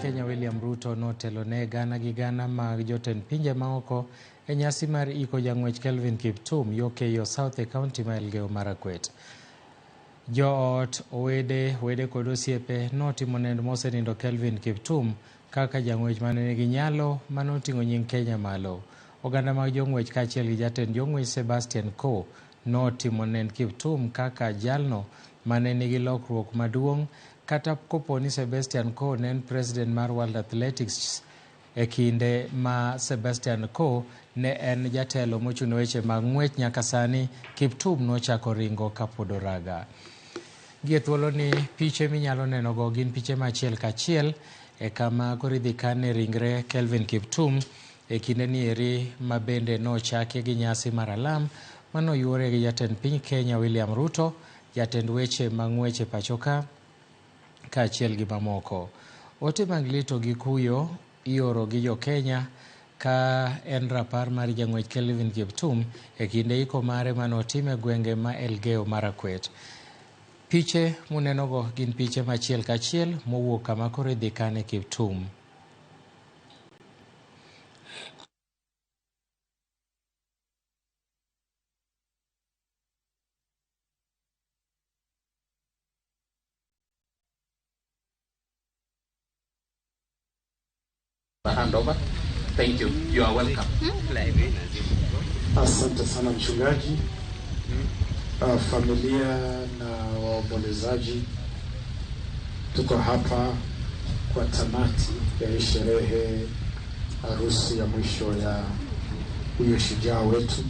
Kenya William Ruto notelo ne gana gi gana mag jotend pinje maoko e nyasi mar iko jang'wech Kelvin Kiptum yo Keiyo South e kaunti ma Elgeyo Marakwet. Joot, owede, wede kod osiepe notimo nend mosenindo Kelvin Kiptum kaka jang'wech mane nigi nyalo mane oting'o nying Kenya malo. Oganda mag jong'wech kaachiel gi jatend jong'wech Sebastian Coe notimo nend Kiptum kaka jalno mane nigi lokruok maduong' kata kopo ni Sebastian Coe ne en president mar World Athletics e kinde ma Sebastian Coe ne en jatelo mochuno weche mag ng'wech nyaka sani Kiptum nochako ringo kapod oraga. Gie thuoloni piche minyalo nenogo gin piche ma achiel kachiel e kama koro idhi kane ringre Kelvin Kiptum e kinde ni eri ma bende nochaki gi nyasi mar alam manoyuore gi jatend piny Kenya William Ruto, jatend weche mag ng'wech e pacho ka kaachiel gi mamoko. Ote mag lito gi kuyo ioro gi jo Kenya ka en rapar mar jang'wech Kelvin Kiptum e kinde iko mare manotim e gwenge ma Elgeyo Marakwet. Piche munenogo gin piche machiel kachiel mowuok kama koro idhi kane Kiptum. Hand over. Thank you. You are welcome. Asante sana mchungaji. Familia na waombolezaji, tuko hapa kwa tamati ya hii sherehe, harusi ya mwisho ya huyo shujaa wetu.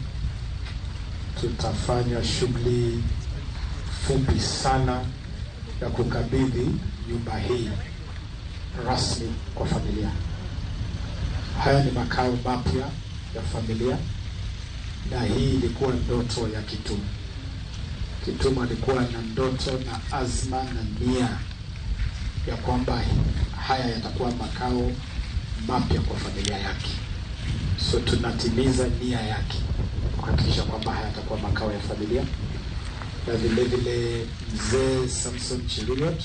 Tutafanya shughuli fupi sana ya kukabidhi nyumba hii rasmi kwa familia. Haya ni makao mapya ya familia, na hii ilikuwa ndoto ya Kiptum. Kiptum alikuwa na ndoto na azma na nia ya kwamba haya yatakuwa makao mapya kwa familia yake. So tunatimiza nia yake kuhakikisha kwamba haya yatakuwa makao ya familia. Na vile vile mzee Samson Cheruiyot,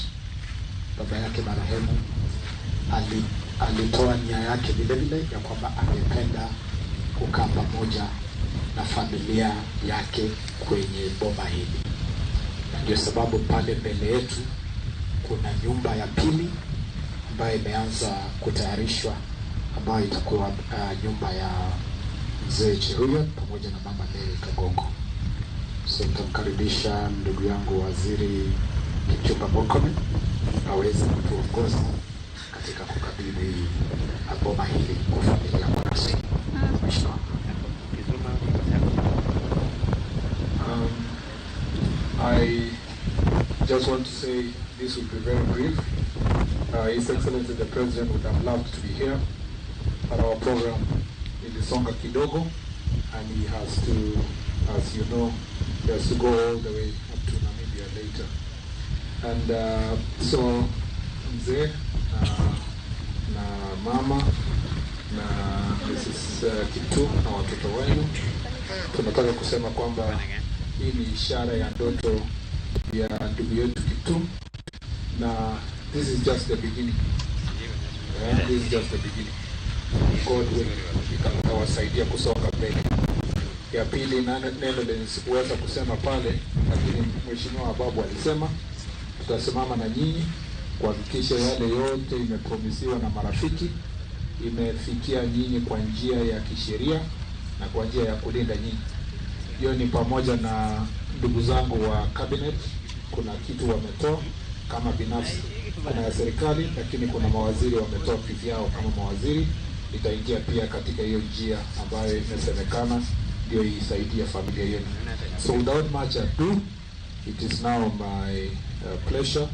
baba yake marehemu, alitoa nia yake vile vile ya kwamba angependa kukaa pamoja na familia yake kwenye boma hili. Na ndio sababu pale mbele yetu kuna nyumba ya pili ambayo imeanza kutayarishwa, ambayo itakuwa nyumba ya mzee Cheruiyot pamoja na mama Mary Kagongo. So nitamkaribisha ndugu yangu Waziri Kipchumba Murkomen aweze kutuongoza katika kukabidhi boma hili kwa familia kwa rasmi. Mheshimiwa. I just want to say this will be very brief. His Excellency the President would have loved to be here, but our program ilisonga kidogo, and he has to, as you know, he has to go all the way up to Namibia later. And so mzee na mama na Mrs. Kiptum na watoto wenu, tunataka kusema kwamba hii ni ishara ya ndoto ya ndugu yetu Kiptum, na this is just the beginning. Yeah, this is just the beginning. God will itawasaidia kusonga mbele. Ya pili, neno lenye sikuweza kusema pale, lakini Mheshimiwa Babu alisema tutasimama na nyinyi kuhakikisha yale yote imepromisiwa na marafiki imefikia nyinyi kwa njia ya kisheria na kwa njia ya kulinda nyinyi. Hiyo ni pamoja na ndugu zangu wa cabinet, kuna kitu wametoa kama binafsi, kuna ya serikali, lakini kuna mawaziri wametoa kivyao kama mawaziri. Itaingia pia katika hiyo njia ambayo imesemekana ndio isaidie familia yenu. So without much ado, it is now my pleasure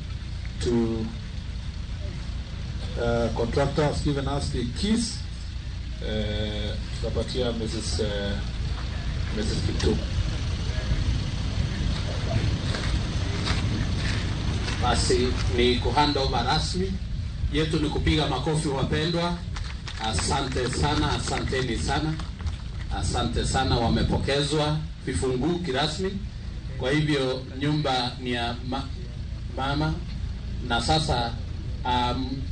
to contractor has given us the keys. Tutapatia Mrs. Kiptum. Basi ni kuhand over rasmi yetu, ni kupiga makofi wapendwa. Asante sana, asanteni sana, asante sana. Wamepokezwa vifunguu kirasmi, kwa hivyo nyumba ni ya mama, na sasa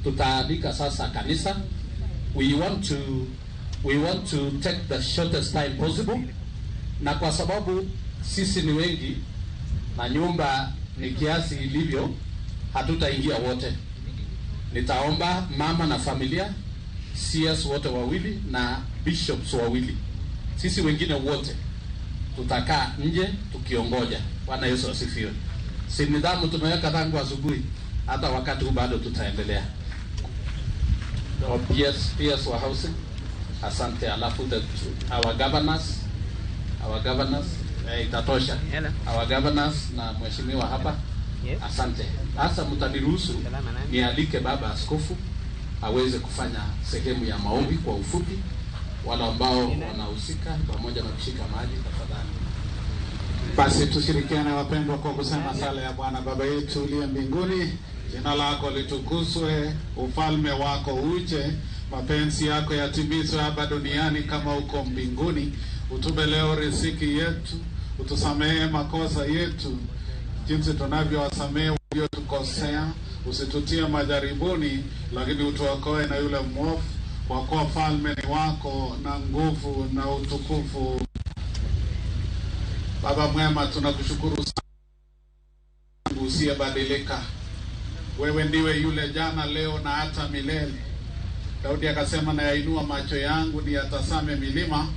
Tutaalika sasa kanisa. We want to take the shortest time possible, na kwa sababu sisi ni wengi na nyumba ni kiasi ilivyo, hatutaingia wote. Nitaomba mama na familia, CS wote wawili na bishops wawili. Sisi wengine wote tutakaa nje tukiongoja. Bwana Yesu asifiwe. Si nidhamu tumeweka tangu asubuhi, hata wakati huu bado tutaendelea. Oh, PS wa housing, asante. Alafu our governors, itatosha. Our governors na mheshimiwa hapa, asante. Sasa mtaniruhusu nialike baba askofu aweze kufanya sehemu ya maombi kwa ufupi. Wale ambao wanahusika pamoja na kushika maji, tafadhali. Basi tushirikiane wapendwa, kwa kusema sala ya Bwana. Baba yetu uliye mbinguni, jina lako litukuzwe, ufalme wako uje, mapenzi yako yatimizwe hapa duniani kama huko mbinguni. Utupe leo riziki yetu, utusamehe makosa yetu jinsi tunavyowasamehe waliotukosea, usitutie majaribuni, lakini utuokoe na yule mwovu, kwa kuwa falme ni wako na nguvu na utukufu. Baba mwema, tunakushukuru sana, Mungu usiyebadilika. Wewe ndiwe yule jana, leo na hata milele. Daudi akasema, nayainua macho yangu niyatazame milima,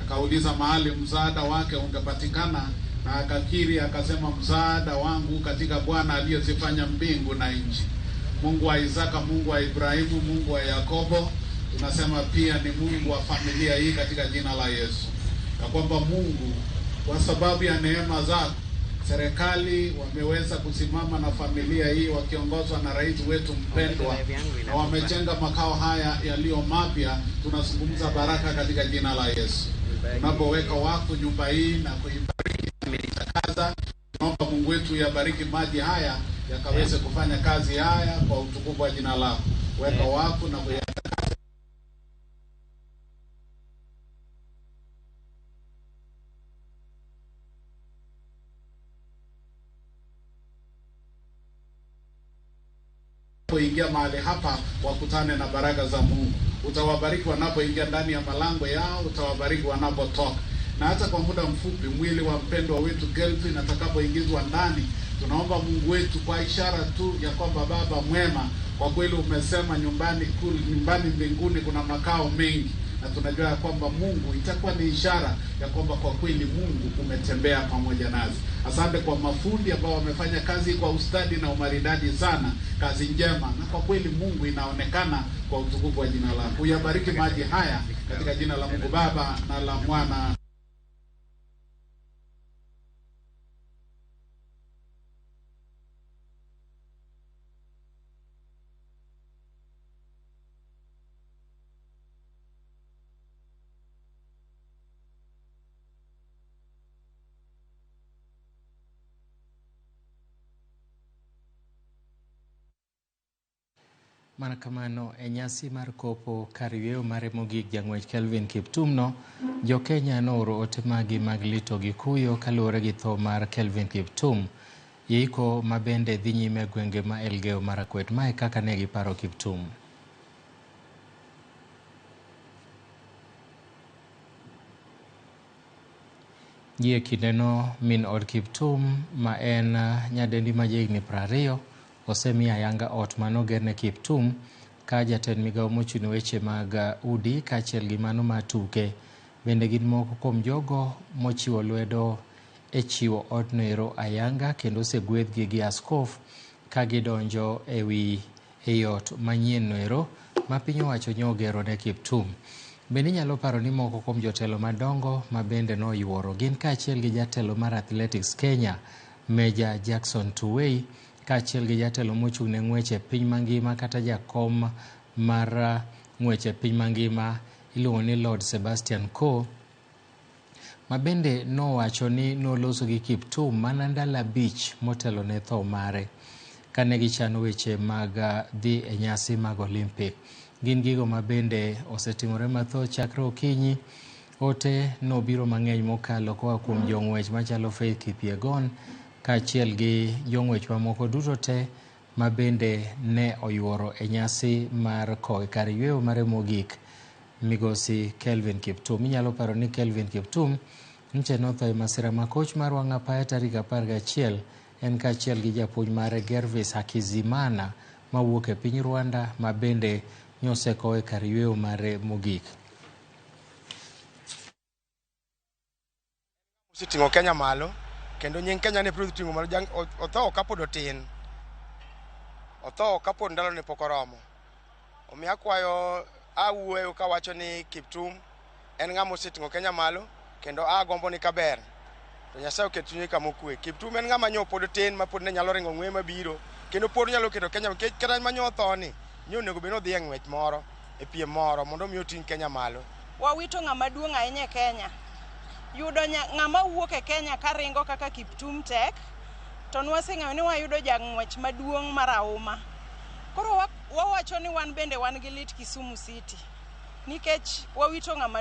akauliza mahali msaada wake ungepatikana, na akakiri akasema, msaada wangu katika Bwana aliyezifanya mbingu na nchi. Mungu wa Isaka, Mungu wa Ibrahimu, Mungu wa Yakobo, tunasema pia ni Mungu wa familia hii katika jina la Yesu, ya kwamba Mungu, kwa sababu ya neema zako, serikali wameweza kusimama na familia hii wakiongozwa na rais wetu mpendwa, na wamejenga makao haya yaliyo mapya. Tunazungumza baraka katika jina la Yesu. Tunapoweka wakfu nyumba hii na kuibariki na kuitakasa, tunaomba Mungu wetu yabariki maji haya yakaweze kufanya kazi haya kwa utukufu wa jina lako. Weka wakfu na kuyatakasa. Wanapoingia mahali hapa wakutane na baraka za Mungu. Utawabariki wanapoingia ndani ya malango yao, utawabariki wanapotoka. Na hata kwa muda mfupi mwili wa mpendwa wetu Kelvin atakapoingizwa ndani, tunaomba Mungu wetu kwa ishara tu ya kwamba Baba mwema, kwa kweli umesema nyumbani kule, nyumbani mbinguni kuna makao mengi, na tunajua ya kwamba Mungu itakuwa ni ishara ya kwamba kwa kweli Mungu umetembea pamoja nasi. Asante kwa mafundi ambao wamefanya kazi kwa ustadi na umaridadi sana, kazi njema, na kwa kweli Mungu inaonekana kwa utukufu wa jina lako. Uyabariki maji haya katika jina la Mungu Baba na la Mwana. Mana kamano e nyasi mar kopo kar yweyo mare mogik jang'wech Kelvin Kiptum no, jo-Kenya nooro ote magi mag lito gi kuyo kaluwore gi tho mar Kelvin Kiptum. Yeiko ma bende dhi nyime e gwenge ma Elgeyo Marakwet. Mae kaka ne giparo Kiptum. Gie kindeno min od Kiptum ma en nyadendi ma jahigni 20 osemi ayanga ot manogerne Kiptum ka jatend migao mochung' ne weche mag udi kaachiel gi mano mar tuke bende gin moko kuom jogo mochiwo lwedo e chiwo odno ero ayanga kendo osegwedhgi gi askof ka gidonjo ewi ei ot manyien no ero ma piny owacho nyogero ne Kiptum. Bende inyalo paro ni moko kuom jotelo madongo ma bende noyuoro gin kaachiel gi jatelo mar Athletics Kenya Meja Jackson Tuwei kaachiel gi jatelo mochung' ne ng'wech e piny mangima kata jakom mar ng'wech e piny mangima iluongo ni Lord Sebastian Coe ma bende nowacho ni noloso gi Kiptum mana ndalo 5 motelo ne tho mare kane gichano weche mag dhi e nyasi mag Olympic. Gin gigo ma bende osetimore mathoth chakre okinyi. Ote nobiro mang'eny mokalo koa kuom jong'wech machalo Faith Kipyegon kaachiel gi jong'wech mamoko duto te ma bende ne oyuoro e nyasi mar kowe kar yweyo mare mogik migosi Kelvin Kiptum. Inyalo paro ni Kelvin Kiptum nche notho e masira ma koch mar wang' apaya tarik 11 en kaachiel gi japuonj mare Gervais Hakizimana mawuok e piny Rwanda ma bende nyosekowe kar yweyo mare mogik. Oseting'o Kenya malo kendo nying Kenya ne pod ting'o malo. Otho kapod otin, otho kapod ndalone pok oromo. Omiyo akwayo, awuoyo kawacho ni Kiptum en ng'ama oseting'o Kenya malo kendo agombo ni kaber to Nyasaye oket chunye kama okwe. Kiptum en ng'ama nyo pod tin ma pod ne nyalo ringo ng'weye mabiro kendo pod nyalo keto Kenya nikech kata manyo otho ni nyo onego bed ni odhi e ng'wech moro e piem moro mondo mi oting' Kenya malo. Wawito ng'ama duong' ahinya e Kenya. Yudo ng'ama wuok e Kenya karingo kaka Kiptum tek, to nwaseng'eyo ni wayudo jang'wech maduong' marahuma. Koro wawacho ni wan bende wan gi lit Kisumu City nikech wawito ng'ama